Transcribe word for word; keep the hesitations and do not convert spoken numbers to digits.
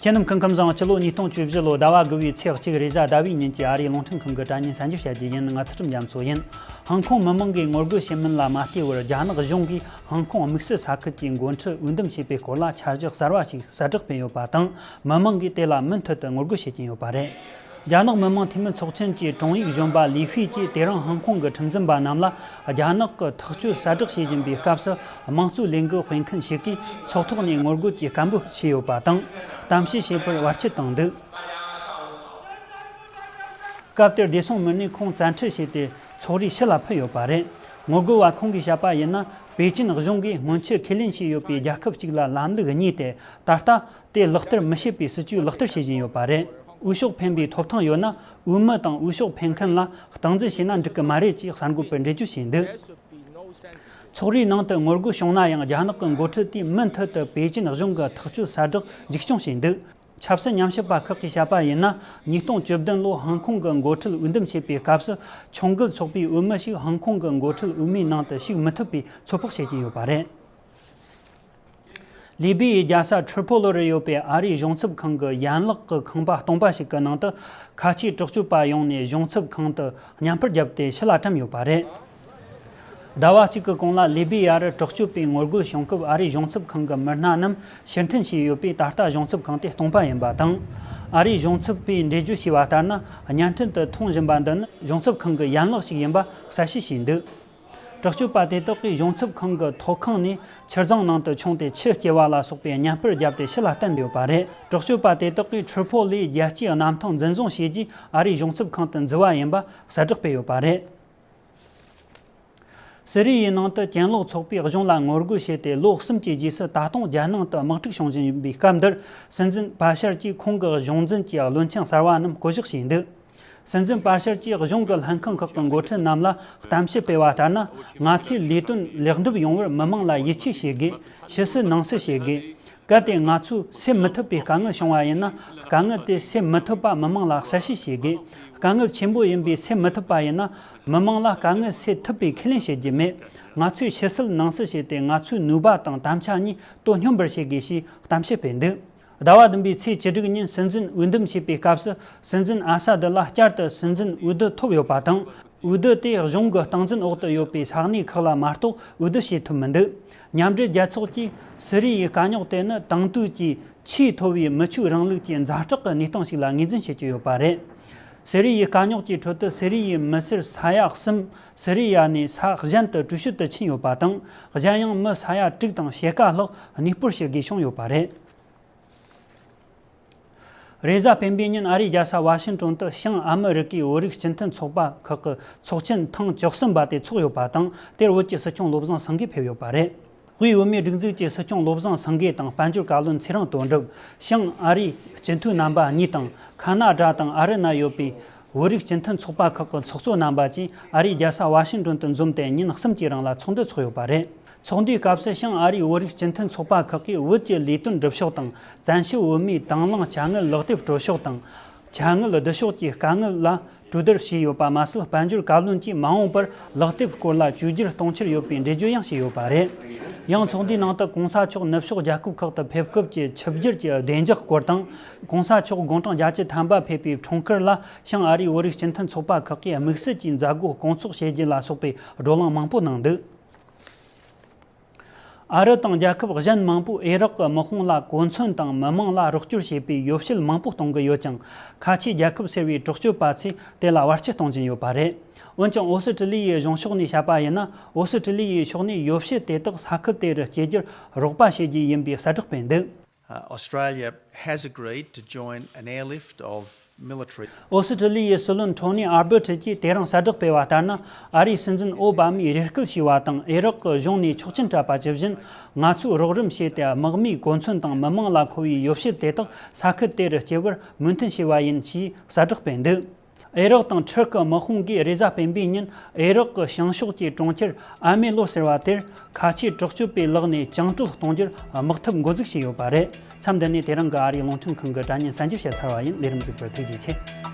ཁྱེད་རྣམས་སྐུ་ཁམས་བཟང་། སྤྱི་ལོ་ཉིས་སྟོང་བཅུ་བཞི་ལོ་ཟླ་བ་དགུ་བའི་ཚེས་གཅིག་རེས་གཟའ་ཟླ་བའི་ཉིན་གྱི་ཨ་རིའི་རླུང་འཕྲིན་ཁང་གི་དྲ་བརྙན་གསར་འགྱུར་བཤད་རྒྱུ་ཡིན། ང་ཚུལ་ཁྲིམས་རྒྱ་མཚོ་ཡིན། ཧང་ཀོང་མི་མང་གིས་ངོ་རྒོལ་བྱེད་མིན་ལ་མ་ལྟོས་པར། རྒྱ་ནག་གཞུང་གིས་ཧང་ཀོང་དམིགས་བསལ་ས་ཁུལ་གྱི་འགོ་ཁྲིད་འོས་འདེམས་བྱས་པའི་སྐོར་ལ་འཆར་གཞི་གསར་བ་ཞིག་གསལ་བསྒྲགས་སྤེལ་ཡོད་པ་དང་། མི་མང་གིས་དེ་ལ་མུ་མཐུད་དུ་ངོ་རྒོལ་བྱེད་ཀྱིན་ཡོད་པ་རེད། རྒྱ་ནག་མི་དམངས་འཐུས་མི་ཚོགས་ཆེན་གྱི་དྲུང་ཡིག་གཞོན་པ་ལི་ཧྥེ་གྱིས་དེ་རིང་ཧང་ཀོང་གི་ཁྲིམས་འཛིན་པ་རྣམས་ལ་རྒྱ་ནག་གི་ཐག་གཅོད་གསལ་བསྒྲགས་བྱེད་བཞིན་པའི་སྐབས་སུ། དམངས་གཙོའི་ལས་འགུལ་སྤེལ་མཁན་ཞིག་གིས་ཚོགས་ཐོག་ནས་ངོ་རྒོལ་གྱི་སྐད་འབོད་བྱས་ཡོད་པ་དང་། གཏམ་བཤད་བྱེད་པར་བར་ཆད་བཏང་འདུག་སྐབས་དེར་བདེ་སྲུང་མི་སྣས་ཁོང་བཙན་ཁྲིད་བྱས་ཏེ། ཚོགས་རའི་ཕྱི་ལ་ཕུད་ཡོད་པ་རེད། ངོ་རྒོལ་བ་ཁོང་གིས་བཤད་པ་ཡིན་ན། པེ་ཅིན་གཞུང་གིས་སྔོན་ཆད་ཁས་ལེན་བྱས་ཡོད་པའི་རྒྱལ་ཁབ་ཅིག་ལ་ལམ་ལུགས་གཉིས་ཏེ། ད་ལྟ་དེ་ལག་བསྟར་མི་བྱེད་པའི་སྲིད་ཇུས་ལག་བསྟར་བྱེད་བཞིན་ཡོད་པ་རེད། འོས་ཤོག་འཕེན་པའི་ཐོབ་ཐང་ཡོད་ན། འོས་མི་དང་འོས་ཤོག་འཕེན་མཁན་ལ་སྟངས་འཛིན་བྱས་ན་འགྲིག་གི་མ་རེད་ཅེས་གསར་འགོད་པར་འགྲེལ་བརྗོད་བྱས་འདུག་ཚོགས་རའི་ནང་དུ་ངོ་རྒོལ་བྱུང་ན་ཡང་། རྒྱ་ནག་གི་འགོ་ཁྲིད་དེས་མུ་མཐུད་དུ་པེ་ཅིན་གཞུང་གི་ཐག་གཅོད་གསལ་བསྒྲགས་མཇུག་སྐྱོང་བྱས་འདུག་ཆབ་སྲིད་ཉམས་ཞིབ་པ་ཁག་གིས་བཤད་པ་ཡིན་ན། ཉིས་སྟོང་བཅུ་བདུན་ལོ་ཧང་ཀོང་གི་འགོ་ཁྲིད་འོས་འདེམས་བྱེད་པའི་སྐབས་སུ། ཁྱོང་རྒོལ་ཚོགས་པའི་འོས་མི་ཞིག་ཧང་ཀོང་གི་འགོ་ཁྲིད་འོས་མིའི་ནང་དུ་ཞུགས་མི་ཐུབ་པའི་ཚོད་དཔག་བྱེད་ཀྱིན་ཡོད་པ་རེད། ལི་བི་ཡའི་རྒྱལ་ས་ཁྲི་པོ་ལི་རུ་ཡོད་པའི་ཨ་རིའི་གཞུང་ཚབ་ཁང་གི་ཡན་ལག་གི་ཁང་པ་སྟོང་པ་ཞིག་གི་ནང་དུ། ཁ་ཆེའི་དྲག་སྤྱོད་པ་ཡོང་ནས་གཞུང་ཚབ་ཁང་དུ་བརྙན་པར་བརྒྱབ་སྟེ་ཕྱི་ལ་བཀྲམ་ཡོད་པ་རེད། ཟླ་བ་གཅིག་གི་གོང་ལ་ལི་བི་ཡ་རུ་དྲག་སྤྱོད་པས་ངོ་རྒོལ་བྱུང་སྐབས། ཨ་རིའི་གཞུང་ཚབ་ཁང་གི་མི་སྣ་རྣམས་ཕྱིར་འཐེན་བྱས་ཡོད་པས། ད་ལྟ་གཞུང་ཚབ་ཁང་དེ་སྟོང་པ་ཡིན་པ་དང་། ཨ་རིའི་གཞུང་ཚབ་པས་འགྲེལ་བརྗོད་བྱས་པ་ལྟར་ན། བརྙན་འཕྲིན་དུ་མཐོང་བཞིན་པ་འདི་ནི་གཞུང་ཚབ་ཁང་གི་ཡན་ལག་ཞིག་ཡིན་པ་གསལ་བཤད་བྱས་འདུག་དྲག་སྤྱོད་པ་དེ་དག་གིས་གཞུང་ཚབ་ཁང་གི་ཐོག་ཁང་ནས་ཆུ་རྫིང་ནང་དུ་མཆོངས་ཏེ། ཆུ་སྐྱེལ་བ་ལ་སོགས་པའི་བརྙན་པར་བརྒྱབ་སྟེ་ཕྱི་ལ་བསྟན་ཡོད་པ་རེད། དྲག་སྤྱོད་པ་དེ་དག་གིས་ཁྲི་པོ་ལིའི་རྒྱལ་སྤྱིའི་གནམ་ཐང་འཛིན་བཟུང་བྱས་རྗེས། ཨ་རིའི་གཞུང་ཚབ་ཁང་དུ་འཛུལ་བ་ཡིན་པ་གསལ་བསྒྲགས་སྤེལ་ཡོད་པ་རེད། སི་རི་ཡའི་ནང་དུ་གྱེན་ལོག་ཚོགས་པས་གཞུང་ལ་ངོ་རྒོལ་བྱས་ཏེ། ལོ་གསུམ་གྱི་རྗེས་སུ་ད་དུང་རྒྱལ་ནང་དུ་དམག་འཁྲུག་བྱུང་བཞིན་ཡིན་པའི་སྐབས་འདིར། སྲིད་འཛིན་པ་ཤར་གྱིས་ཁོང་གི་གཞུང་འཛིན་གྱི་བློན་ཆེན་གསར་བ་རྣམས་བསྐོ་གཞག་བྱས་འདུག་སྲིད་འཛིན་པ་ཤར་གྱིས་གཞུང་གི་ལྷན་ཁང་ཁག་གི་འགོ་ཁྲིད་རྣམས་ལ་གཏམ་བཤད་སྤེལ་བ་ལྟར་ན། ང་ཚོའི་ལས་དོན་ལེགས་འགྲུབ་ཡོང་བར་མི་མང་ལ་ཡིད་ཆེས་བྱེད་དགོས། ཕྱི་སེལ་ནང་སེལ་བྱེད་དགོས། གལ་ཏེ་ང་ཚོས་སེལ་མི་ཐུབ་པའི་དཀའ་ངལ་བྱུང་བ་ཡིན་ན། དཀའ་ངལ་དེ་སེལ་མི་ཐུབ་པ་མི་མང་ལ་གསལ་བཤད་བྱེད་དགོས། དཀའ་ངལ་ཆེན་པོ་ཡིན་པས་སེལ་མི་ཐུབ་པ་ཡིན་ན། མི་མང་ལ་དཀའ་ངལ་སེལ་ཐུབ་པའི་ཁས་ལེན་བྱེད་རྒྱུ་མེད། ང་ཚོས་ཕྱི་སེལ་ནང་སེལ་བྱས་ཏེ། ང་ཚོའི་ནུས་པ་དང་དམ་བཅའ་གཉིས་དོ་སྙོམས་པར་བྱེད་དགོས་ཞེས་གཏམ་བཤད་སྤེལ་འདུག་ཟླ་བ་བདུན་པའི་ཚེས་བཅུ་དྲུག་ཉིན་སྲིད་འཛིན་འོས་འདེམས་བྱས་པའི་སྐབས་སུ། སྲིད་འཛིན་ཨ་ས་ད་ལ་བསྐྱར་དུ་སྲིད་འཛིན་འོས་བསྡུ་ཐོབ་ཡོད་པ་དང་། འོས་བསྡུ་དེ་གཞུང་གི་སྟངས་འཛིན་འོག་ཏུ་ཡོད་པའི་ས་གནས་ཁག་ལ་མ་གཏོགས་འོས་བསྡུ་བྱེད་ཐུབ་མི་འདུག་མཉམ་འབྲེལ་རྒྱལ་ཚོགས་ཀྱིས་སི་རི་ཡའི་དཀའ་རྙོག་དེ་ནི་དེང་དུས་ཀྱི་ཆེས་མཐོ་བའི་མི་ཆོས་རིང་ལུགས་ཀྱི་ཛ་དྲག་གི་གནས་སྟངས་ཤིག་ལ་ངོས་འཛིན་བྱེད་ཀྱི་ཡོད་པ་རེད། སི་རི་ཡའི་དཀའ་རྙོག་གི་ཁྲོད་དུ་སི་རི་ཡའི་མི་སེར་ས་ཡ་གསུམ་སི་རི་ཡ་ནས་ས་གཞན་དུ་བྲོས་བྱོལ་དུ་ཕྱིན་ཡོད་པ་དང་། གཞན་ཡང་མི་ས་ཡ་དྲུག་དང་ཕྱེད་ཀ་ལྷག་གནས་སྤོར་བྱེད་དགོས་བྱུང་ཡོད་པ་རེད། རེས་གཟའ་སྤེན་པའི་ཉིན་ཨ་རིའི་རྒྱལ་ས་ཝ་ཤིང་ཏོན་དུ་བྱང་ཨ་མི་རི་ཀའི་བོད་རིགས་སྤྱི་མཐུན་ཚོགས་པ་ཁག་གི་ཚོགས་ཆེན་ཐེངས་བཅུ་གསུམ་པ་དེ་ཚོགས་ཡོད་པ་དང་། དེར་བོད་ཀྱི་སྲིད་སྐྱོང་བློ་བཟང་སེང་གེ་ཕེབས་ཡོད་པ་རེད། དབུས་བོད་མིའི་སྒྲིག་འཛུགས་ཀྱི་སྲིད་སྐྱོང་བློ་བཟང་སེང་གེ་དང་། དཔལ་འབྱོར་བཀའ་བློན་ཚེ་རིང་དོན་གྲུབ། བྱང་ཨ་རིའི་སྤྱི་འཐུས་རྣམ་པ་གཉིས་དང་། ཁ་ན་ཌ་དང་ཨ་རི་ན་ཡོད་པའི་བོད་རིགས་སྤྱི་མཐུན་ཚོགས་པ་ཁག་གི་ཚོགས་གཙོ་རྣམ་པ་བཅས་ཨ་རིའི་རྒྱལ་ས་ཝ་ཤིང་ཏོན་དུ་འཛོམས་ཏེ། ཉིན་གསུམ་གྱི་རིང་ལ་ཚོགས་འདུ་ཚོགས་ཡོད་པ་རེད། ཚོགས་འདུའི་སྐབས་སུ་བྱང་ཨ་རིའི་བོད་རིགས་སྤྱི་མཐུན་ཚོགས་པ་ཁག་གིས་བོད་ཀྱི་ལས་དོན་སྒྲུབ་ཕྱོགས་དང་། བཙན་བྱོལ་བོད་མིའི་དང་བླངས་དཀའ་ངལ་ལག་དེབ་སྤྲོད་ཕྱོགས་དང་། དཀའ་ངལ་བསྡུ་ཕྱོགས་ཀྱི་དཀའ་ངལ་ལ་གྲོས་བསྡུར་བྱས་ཡོད་པ་མ་ཟད། དཔལ་འབྱོར་བཀའ་བློན་གྱིས་མ་འོངས་པར་ལག་དེབ་སྐོར་ལ་བཅོས་བསྒྱུར་གཏོང་འཆར་ཡོད་པའི་འགྲེལ་བརྗོད་ཡང་བྱས་ཡོད་པ་རེད། ཡང་ཚོགས་འདུའི་ནང་དུ་གོང་ས་མཆོག་ནུབ་ཕྱོགས་རྒྱལ་ཁབ་ཁག་ཏུ་ཕེབས་སྐབས་ཀྱི་ཆིབས་བསྒྱུར་གྱི་བདེ་འཇགས་སྐོར་དང་། གོང་ས་མཆོག་དགུང་གྲངས་བརྒྱད་ཅུ་ཐམ་པ་ཕེབས་པའི་འཁྲུངས་སྐར་ལ་བྱང་ཨ་རིའི་བོད་རིགས་སྤྱི་མཐུན་ཚོགས་པ་ཁག་གིས་དམིགས་བསལ་གྱི་མཛད་སྒོ་སྐོང་ཚོགས་བྱེད་རྒྱུ་ལ་སོགས་པའི་བགྲོ་གླེང་མང་པོ་གནང་འདུག་ཨ་རི་དང་རྒྱལ་ཁབ་གཞན་མང་པོས་ཨེ་རག་གི་དམག་དཔུང་ལ་གོ་མཚོན་དང་མི་མང་ལ་རོགས་སྐྱོར་བྱེད་པའི་ཡོ་བྱད་མང་པོ་གཏོང་གི་ཡོད་ཀྱང་། ཁ་ཆེའི་རྒྱལ་ཁབ་ཟེར་བའི་དྲག་སྤྱོད་པ་ཚོས་དེ་ལ་བར་ཆད་གཏོང་བཞིན་ཡོད་པ་རེད། འོན་ཀྱང་། ཨོ་སི་ཀྲི་ལི་ཡའི་གཞུང་ཕྱོགས་ནས་བཤད་པ་ཡིན་ན། ཨོ་སི་ཀྲི་ལི་ཡའི་ཕྱོགས་ནས་ཡོ་བྱད་དེ་དག་ས་ཁུལ་དེ་རུ་སྐྱེལ་རྒྱུར་རོགས་པ་བྱེད་རྒྱུ་ཡིན་པའི་གསལ་བསྒྲགས་སྤེལ་འདུག Uh, Australia has agreed to join an airlift of military. ཨོ་སི་ཀྲི་ལི་ཡའི་སྲིད་བློན་ཐོ་ནི་ཨར་བར་ཊི་གྱིས་དེ་རིང་གསལ་བསྒྲགས་སྤེལ་བ་ལྟར་ན། ཨ་རིའི་སྲིད་འཛིན་ཨོ་བྷ་མས་རེ་སྐུལ་བྱས་པ་དང་། ཨེ་རག་གི་གཞུང་ནས་ཆོག་མཆན་སྤྲད་པ་ཇི་བཞིན། ང་ཚོས་རོགས་རམ་བྱས་ཏེ། དམག་མིའི་གོ་མཚོན་དང་མི་མང་ལ་མཁོ་བའི་ཡོ་བྱད་དེ་དག་ས་ཁུལ་དེ་རུ་སྐྱེལ་བར་མོས་མཐུན་བྱས་པ་ཡིན་ཞེས་གསལ་བསྒྲགས་སྤེལ་འདུག་ཨེ་རག་དང་ཁྲི་ཀི་དམག་དཔུང་གིས་རེས་གཟའ་སྤེན་པའི་ཉིན་ཨེ་རག་གི་བྱང་ཕྱོགས་ཀྱི་གྲོང་ཁྱེར་ཨ་མེ་ལོ་ཟེར་བ་དེར། ཁ་ཆེའི་དྲག་སྤྱོད་པའི་ལག་ནས་བཅིངས་གྲོལ་གཏོང་རྒྱུར་དམག་འཐབ་འགོ་འཛུགས་བྱས་ཡོད་པ་རེད། མཚམས་འདི་ནས་དེ་རིང་གི་ཨ་རིའི་རླུང་འཕྲིན་ཁང་གི་དྲ་བརྙན་གསར་འགྱུར་བཤད་ཚར་བ་ཡིན། ལས་རིམ་གཟིགས་པར་ཐུགས་རྗེ་ཆེ།